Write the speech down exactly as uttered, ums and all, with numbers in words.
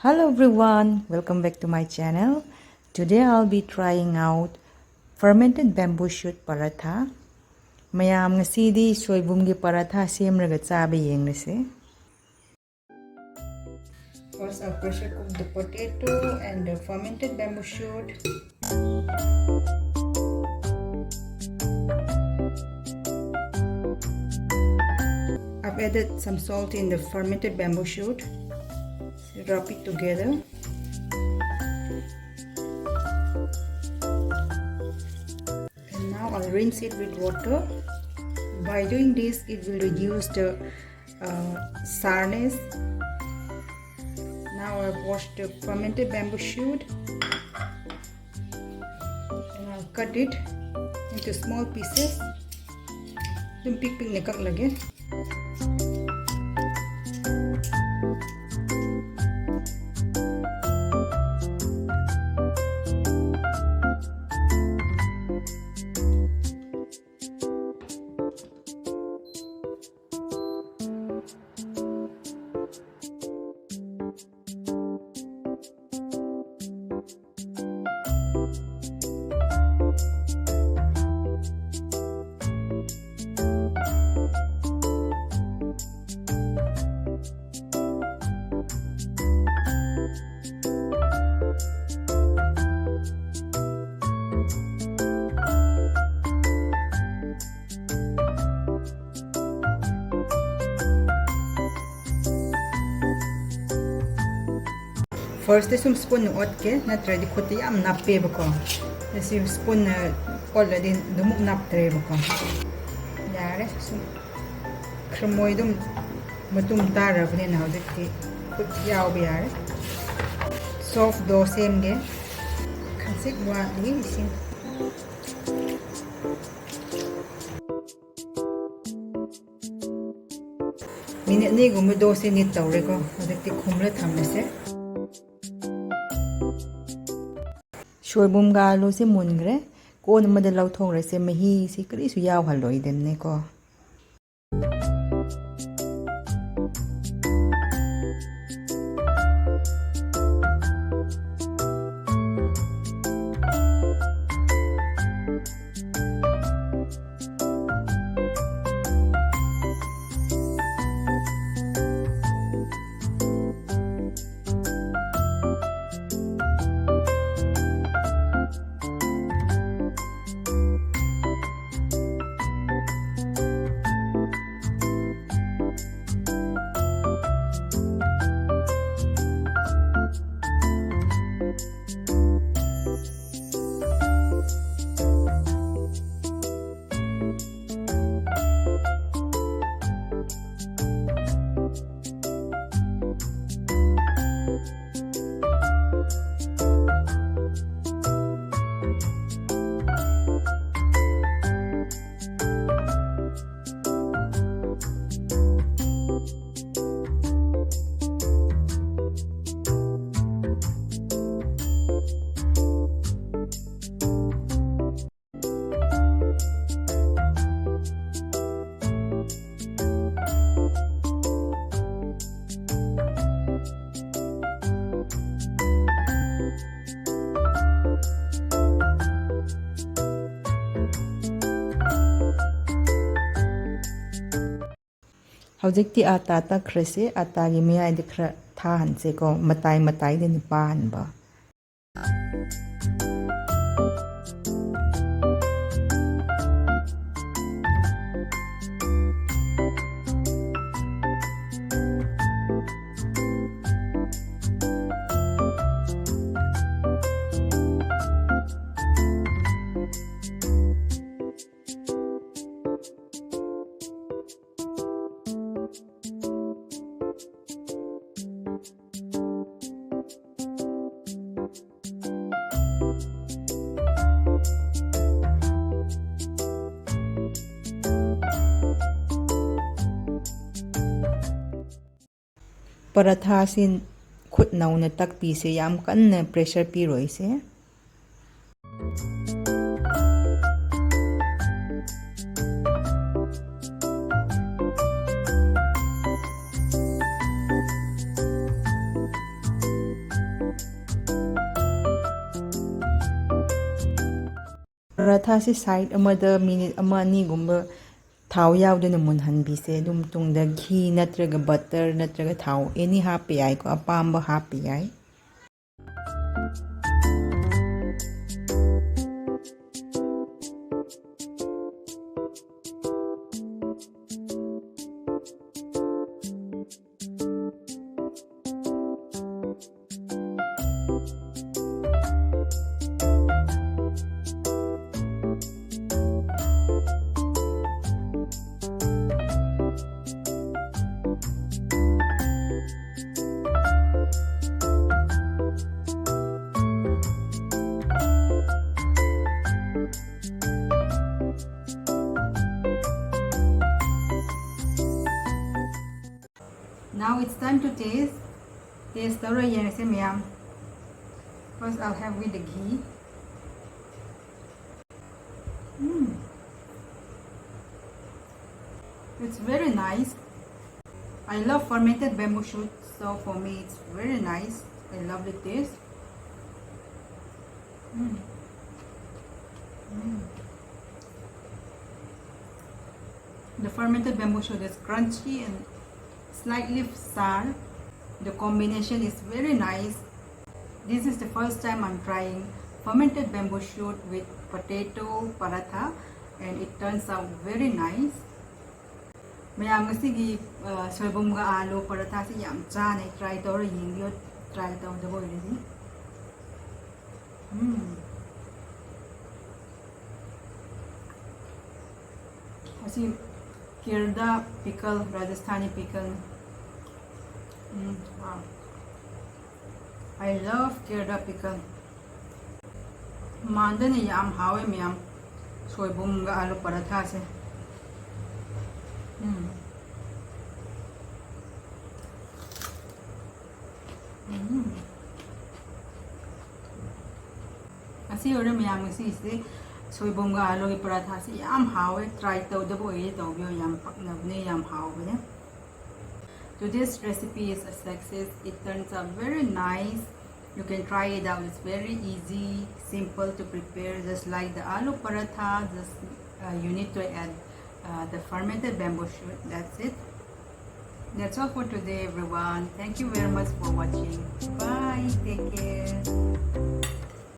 Hello everyone, welcome back to my channel. Today I'll be trying out fermented bamboo shoot paratha. ꯃꯌꯥꯝ, ꯉꯁꯤꯗꯤ ꯁꯣꯏꯕꯨꯝꯒꯤ ꯄꯔꯥꯊꯥ ꯁꯦꯝꯂꯒ ꯆꯥꯕ ꯌꯦꯡꯂꯁꯦ꯫ First, I'll pressure cook the potato and the fermented bamboo shoot. I've added some salt in the fermented bamboo shoot. Rub it together. And now I'll rinse it with water. By doing this, it will reduce the uh, sourness. Now I've washed the fermented bamboo shoot. And I'll cut it into small pieces. ꯑꯗꯨꯝ ꯄꯤꯛ ꯄꯤꯛꯅ ꯀꯛꯂꯒꯦ꯫ First ꯁꯨꯝ spoon ꯑꯣꯠꯀꯦ, ꯅꯠꯇ꯭ꯔꯗꯤ ꯈꯨꯠꯇ ꯌꯥꯝ ꯅꯞꯄꯦꯕꯀꯣ꯫ ꯑꯁꯤ spoon ꯑꯣꯠꯂꯗꯤ ꯑꯗꯨꯃꯨꯛ ꯅꯞꯇ꯭ꯔꯦꯕꯀꯣ꯫ ꯌꯥꯔꯦ, ꯁꯨꯝ ꯈꯔ ꯃꯣꯏ ꯑꯗꯨꯝ ꯃꯇꯨꯝ ꯇꯥꯔꯕꯅꯤꯅ ꯍꯧꯖꯤꯛꯇꯤ ꯈꯨꯠ ꯌꯥꯎꯕ ꯌꯥꯔꯦ꯫ Soft dough ꯁꯦꯝꯒꯦ꯫ ꯈꯖꯤꯛ ꯋꯥꯠꯂꯤ ꯏꯁꯤꯡ꯫ ꯃꯤꯅꯤꯠ ꯑꯅꯤꯒꯨꯝꯕ doughꯁꯦ knead ꯇꯧꯔꯦꯀꯣ꯫ ꯍꯧꯖꯤꯛꯇꯤ ꯈꯨꯝꯂ ꯊꯝꯂꯁꯦ꯫ ꯁꯣꯏꯕꯨꯝꯒ ꯑꯂꯨꯁꯦ ꯃꯨꯟꯈ꯭ꯔꯦ꯫ ꯀꯣꯟ ꯑꯃꯗ ꯂꯧꯊꯣꯛꯈ꯭ꯔꯁꯦ꯫ ꯃꯍꯤꯁꯤ ꯀꯔꯤꯁꯨ ꯌꯥꯎꯍꯜꯂꯣꯏꯗꯕꯅꯦꯀꯣ꯫ ꯍꯧꯖꯤꯛꯇꯤ ꯑꯥꯇꯥ ꯇꯛꯈ꯭ꯔꯁꯦ꯫ ꯑꯥꯇꯥꯒꯤ ꯃꯌꯥꯏꯗ ꯈꯔ ꯊꯥꯍꯟꯁꯦꯀꯣ, ꯃꯇꯥꯏ ꯃꯇꯥꯏꯗꯅꯤ ꯄꯥꯍꯟꯕ꯫ ꯄꯔꯥꯊꯥꯁꯤ ꯈꯨꯠ ꯅꯧꯅ ꯇꯛꯄꯤꯁꯦ, ꯌꯥꯝ ꯀꯟꯅ pressure ꯄꯤꯔꯣꯏꯁꯦ꯫ ꯄꯔꯥꯊꯥꯁꯤ side ꯑꯃꯗ minute ꯑꯃ ꯑꯅꯤꯒꯨꯝꯕ ꯊꯥꯎ ꯌꯥꯎꯗꯅ ꯃꯨꯟꯍꯟꯕꯤꯁꯦ꯫ ꯑꯗꯨꯝ ꯇꯨꯡꯗ ꯘꯤ ꯅꯠꯇ꯭ꯔꯒ butter ꯅꯠꯇ꯭ꯔꯒ ꯊꯥꯎ any ꯍꯥꯞꯄ ꯌꯥꯏꯀꯣ, ꯑꯄꯥꯝꯕ ꯍꯥꯞꯄ ꯌꯥꯏ꯫ Now it's time to taste. Taste ꯇꯧꯔ ꯌꯦꯡꯉꯁꯦ ꯃꯌꯥꯝ꯫ First I'll have with the ghee. Mm. It's very nice. I love fermented bamboo shoots, so for me it's very nice. I love the taste. Mm. Mm. The fermented bamboo shoot is crunchy and slightly sour. The combination is very nice. This is the first time I'm trying fermented bamboo shoot with potato paratha, and it turns out very nice. ꯃꯌꯥꯝ, ꯉꯁꯤꯒꯤ ꯁꯣꯏꯕꯨꯝꯒ ꯑꯥꯂꯨ ꯄꯔꯥꯊꯥꯁꯤ ꯌꯥꯝ ꯆꯥꯅꯩ꯫ Try ꯇꯧꯔ ꯌꯦꯡꯕꯤꯌꯣ, try ꯇꯧꯗꯕ ꯑꯣꯏꯔꯗꯤ꯫ ꯎꯝ꯫ ꯑꯁꯤ ꯀꯦꯔꯗꯥ pickle, Rajasthani pickle. Um, wow. I love ꯀꯦꯔꯗꯥ ꯄꯤꯀꯜ꯫ ꯃꯥꯟꯗꯅ ꯌꯥꯝ ꯍꯥꯎꯋꯦ ꯃꯌꯥꯝ, ꯁꯣꯏꯕꯨꯝꯒ ꯑꯥꯂꯨ ꯄꯔꯥꯊꯥꯁꯦ꯫ ꯎꯝ꯫ ꯎꯝ꯫ ꯑꯁꯤ ꯑꯣꯏꯔꯦ ꯃꯌꯥꯝ, ꯉꯁꯤꯁꯦ ꯁꯣꯏꯕꯨꯝꯒ ꯑꯥꯂꯨꯒꯤ ꯄꯔꯥꯊꯥꯁꯦ ꯌꯥꯝ ꯍꯥꯎꯋꯦ꯫ ꯇ꯭ꯔꯥꯏ ꯇꯧꯗꯕ ꯑꯣꯏꯔꯦ, ꯇꯧꯕꯤꯌꯣ꯫ ꯌꯥꯝ ꯄꯛꯅꯕꯅꯦ, ꯌꯥꯝ ꯍꯥꯎꯕꯅꯦ꯫ Today's recipe is a success. It turns out very nice. You can try it out. It's very easy, simple to prepare. Just like the aloo paratha, just uh, you need to add uh, the fermented bamboo shoot. That's it. That's all for today, everyone. Thank you very much for watching. Bye. Take care.